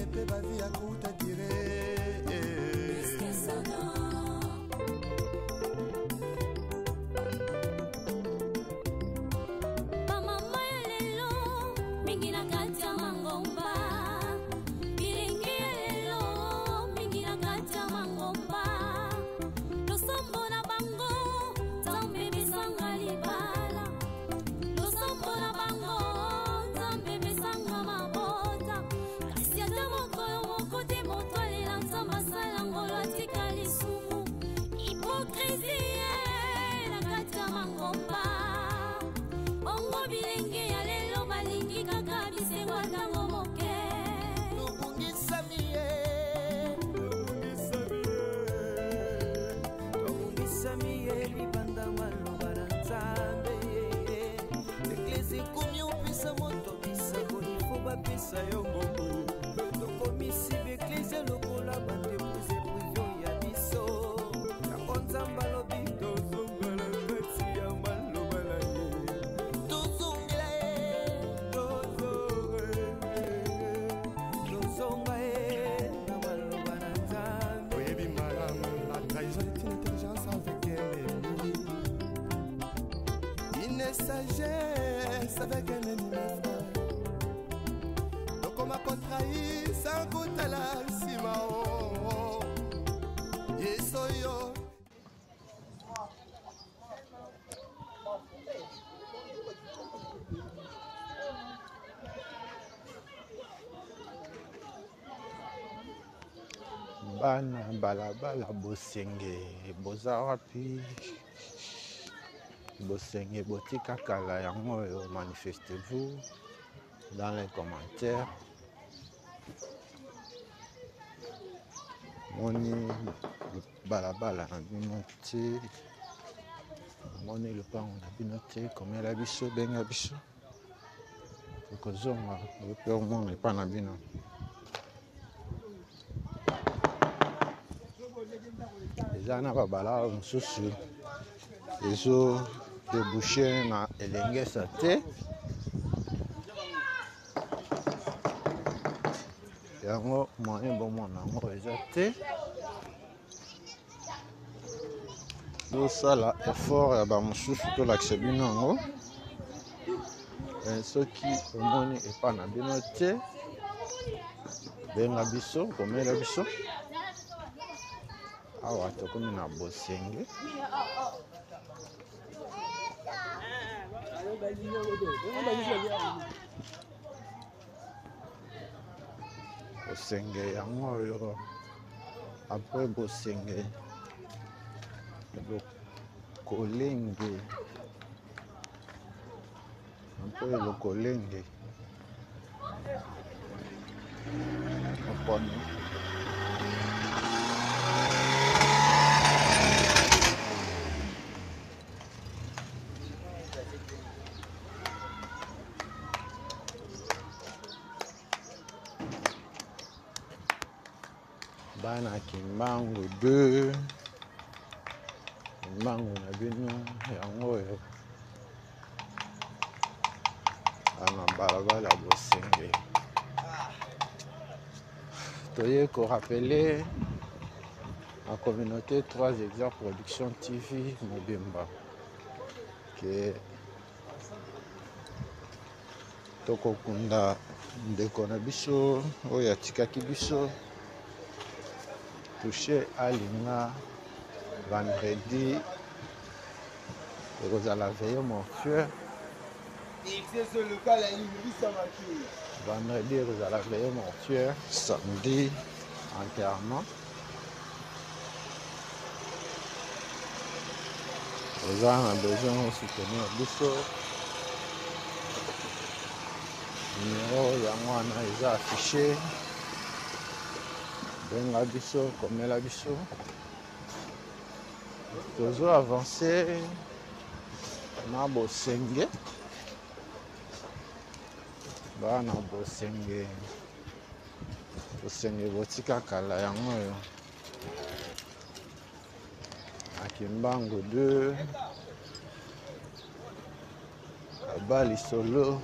mpe bavi ya kuta dire. Bamama ya lelo mingi na kati ya mangomba, bilenge ya lelo mingi na kati ya mangomba, losambo na bango Nzambe besanga libala, losambo na bango Nzambe besanga mabota, kasi ata mokolo moko te moto alela Nzambe asala ngolo atika lisumu. Hypocrisie na kati ya mangomba, bongo bilenge ya lelo balingi kaka bisengo ntango moke. Tobungisami ye, tobungisami ye libanda maloba na Nzambe. Eglise ekomi opesa moto bisako, ifo bapesa yo mbongo. Tokomisi baeglise lokola baentreprise prive ya biso. Yango Nzambe alobi tozongela kati ya maloba na ye, tozongela ye, tozonga ye na maloba na Nzambe. Oyebi malamu, la trahison est une intelligence avec un ennemi, une sagesse avec un ennemi, mes frères. Tokoma kotrahir sans kotala nsima o Yesu oyo. Bana balabala bosenge boza wapi? Bosenge botika kala yango oyo, manifestez-vous dans les commentaires. Moni balabala na bino te, moni lopango na bino te, komela biso, benga biso, tokozonga mpe omona epai na bino. Eza na babalabala mosusu ezo debouche na elengesa te, yango moyen bomona yango eza te. Tosala effort ya bamosusu tolakisa bino yango. Soki omoni epai na bino te, benga biso, komela biso. Awa tokomi na Bosenge. Bosenge yango oyo, après Bosenge Lokolenge, après Lokolenge oponi bana Kimbangu 2, Kimbangu na bino yango oyo na balabala Bosenge. Toye korapele na communauté 3 Exa Production TV mobimba ke tokokunda ndeko na biso oyo atikaki biso touche alinga vendredi, ekozala veille mortuaire. Vendredi ekozala veille mortuaire, samedi enterrement. Oza na besoin osoutenir biso, numero yango wana eza affiché, benga biso, komela biso. Tozo avancer na Bosenge, bana Bosenge, Bosenge botika kala yango oyo na Kimbangu 2, aba lisolo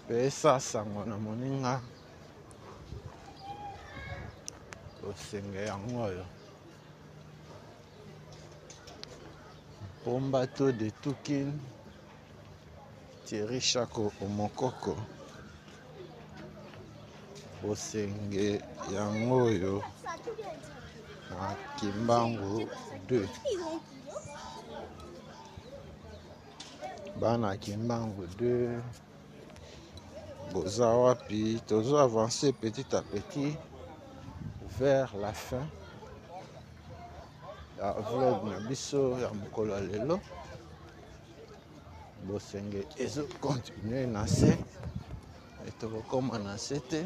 pesa sango na moninga. Bosenge yango oyo Pombato de Tukin, Thierry Chako Omokoko. Bosenge yango oyo na Kimbangu 2, bana Kimbangu 2 boza wapi? Tozo avancer petit à petit vers la fin ya vlog na biso ya mokolo ya lelo. Bosenge ezo continuer na se, tokokoma na se te.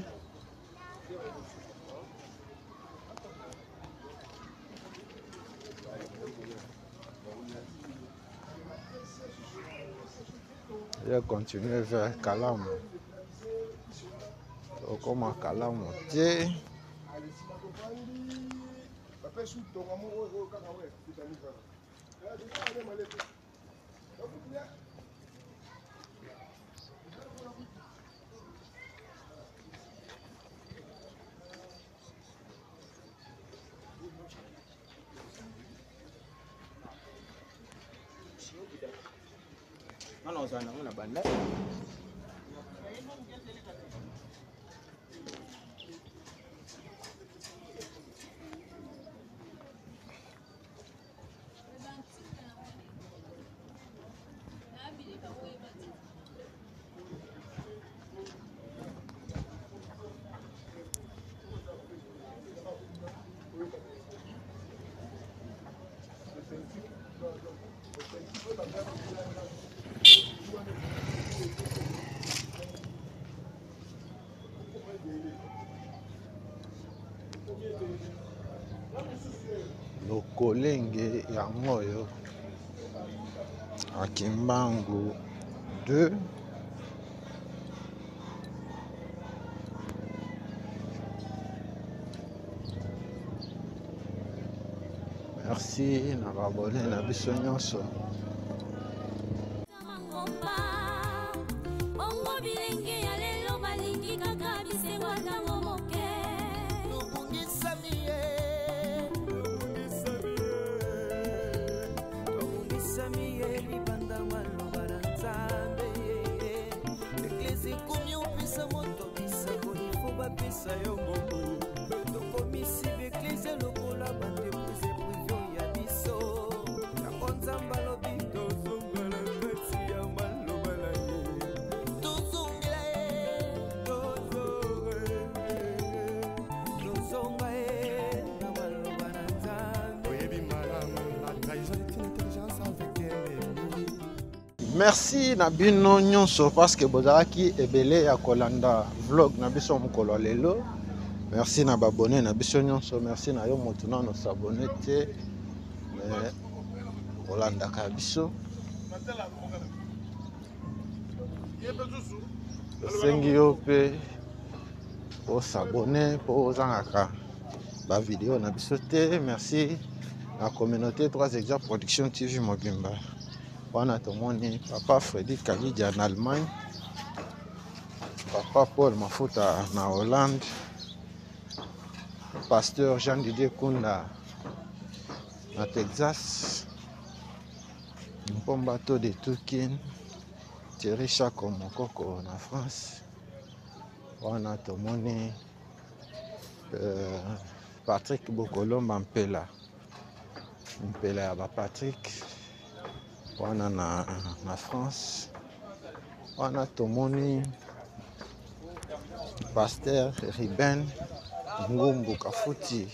Ya continuer vers Kalamu, tokokoma Kalamu te. Nga ozala nango na banda. Lukolenge yango oyo na Kimbangu 2. Merci na ba abonné na biso nyonso. Bongo bilenge ya lelo balingi kaka bisengo ntango moke. Tobungisami ye, tobungisami ye libanda maloba na Nzambe. Eglise ekomi opesa moto bisango, ifo bapesa yo mbongo. Tokomisi baeglise lokola baentreprise prive ya biso. Yango Nzambe alobi tozongela kati ya maloba na ye, tozongela ye, tozonga ye na maloba na Nzambe. Oyebi malamu, la trahison est une intelligence avec ennemi. Merci na bino nyonso parce que bozalaki ebele ya kolanda vlog na biso mokolo ya lelo. Merci na ba abonné na biso nyonso, merci na yo moto nano s'abonner te mais olandaka biso. Tosengi yo mpe osabone mpo ozangaka ba video na biso te. Merci na communauté 3 Exa Production TV mobimba. Wana tomoni papa Freddy Kalidia na Allemagne, papa Paul Mafuta na Hollande, pasteur Jean Didier Kunda na Texas, Mpomba to de Tukin, Thierry Chako Mokoko na France. Wana tomoni Patrick Bokolomba Mpela, Mpela ya ba Patrick wana na France. Wana tomoni pasteur Ruben Ngumbu Kafuti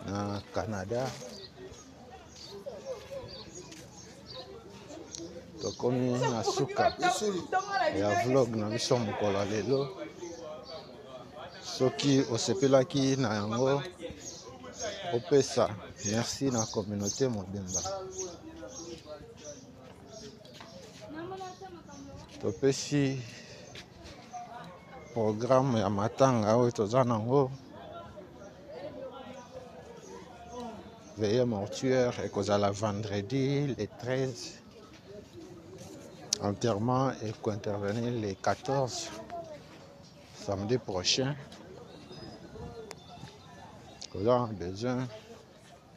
na Canada. Tokomi na suka ya vlog na biso mokolo ya lelo. Soki osepelaki na yango, opesa merci na communauté mobimba. Topesi programme ya matanga oyo toza nango, veillée mortuaire ekozala vendredi le 13, enterrement ekointervenir le 14 samedi prochain. Toza na besoin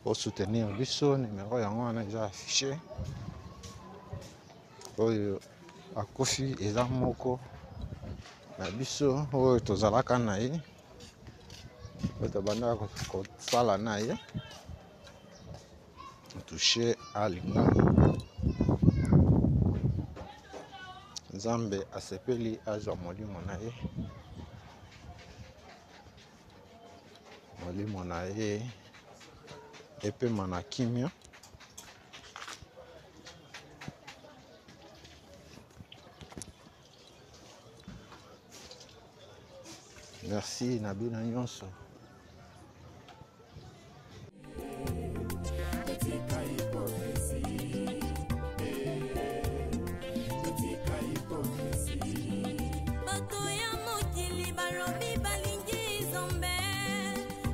pour soutenir biso, numéro yango wana eza affiché. Oyo akufi eza moko na biso oyo tozalaka na ye, oyo tobandaka kosala na ye, touché alinga. Nzambe asepeli azwa molimo na ye, molimo na ye epema na kimia. Merci na bino nyonso. Totika hypocrisie, totika hypocrisie. Bato ya mokili balobi balingi Nzambe,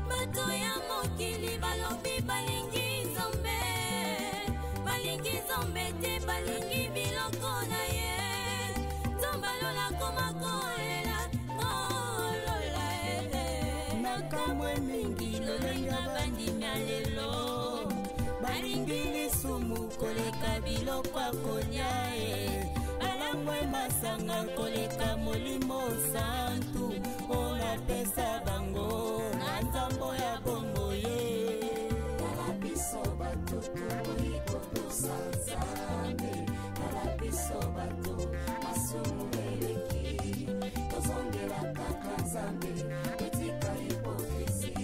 bato ya mokili balobi balingi Nzambe, balingi Nzambe te, balingi biloko na ye. Nzambe alola koma kolela, kolola e. Nakamwe mingi lolenga bandimi ya lelo, balingi lisumu koleka biloko ya kolia e, balangwe masanga koleka molimo santu oyo napesa bango na nzambo ya bongo ye. Tala biso bato tokoki kotosa Nzambe, tala biso bato masumu eleki, tozongela kaka Nzambe, totika hypocrisie,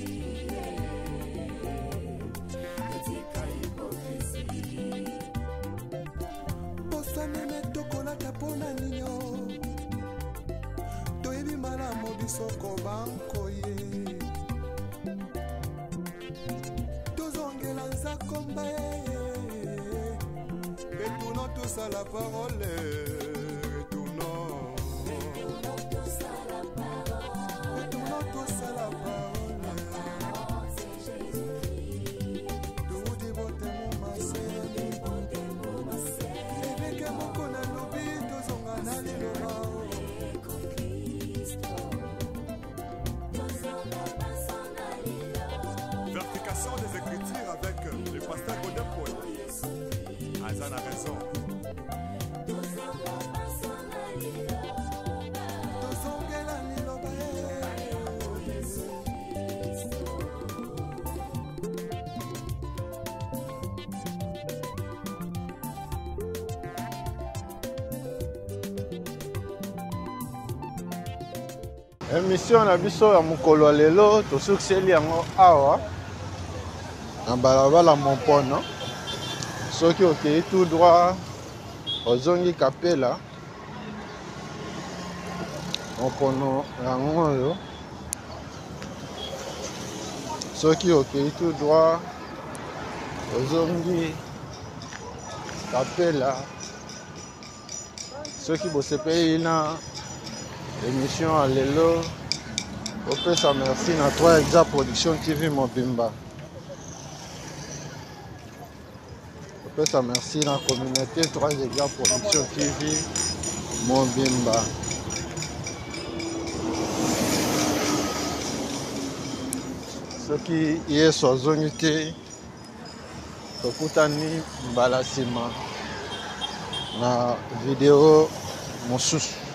totika hypocrisie. Poso meme tokolata mpona ninyo, toyebi malamu biso kobankoye. à la parole. Retournons. Retournons tous à la parole. Toudi botemo mase. Eveke moko nalobi tozonga na liloba. Vérification des Écritures avec le pasteur Godin Paul. Azan a raison. Tozongela liloba ye. Emission na biso ya mokolo ya lelo tosukiseli yango awa na balabala Mompono. Soki okei tout droit, ozongi Kapela. Mompono yango oyo. Soki okei tout droit, ozongi Kapela. Soki bosepeli na émission ya lelo, opesa merci na 3 Exa Production TV mobimba. Opesa merci na communauté 3 Exa Production TV mobimba. Soki Yesu azongi te, tokutani mbala nsima na video mosusu.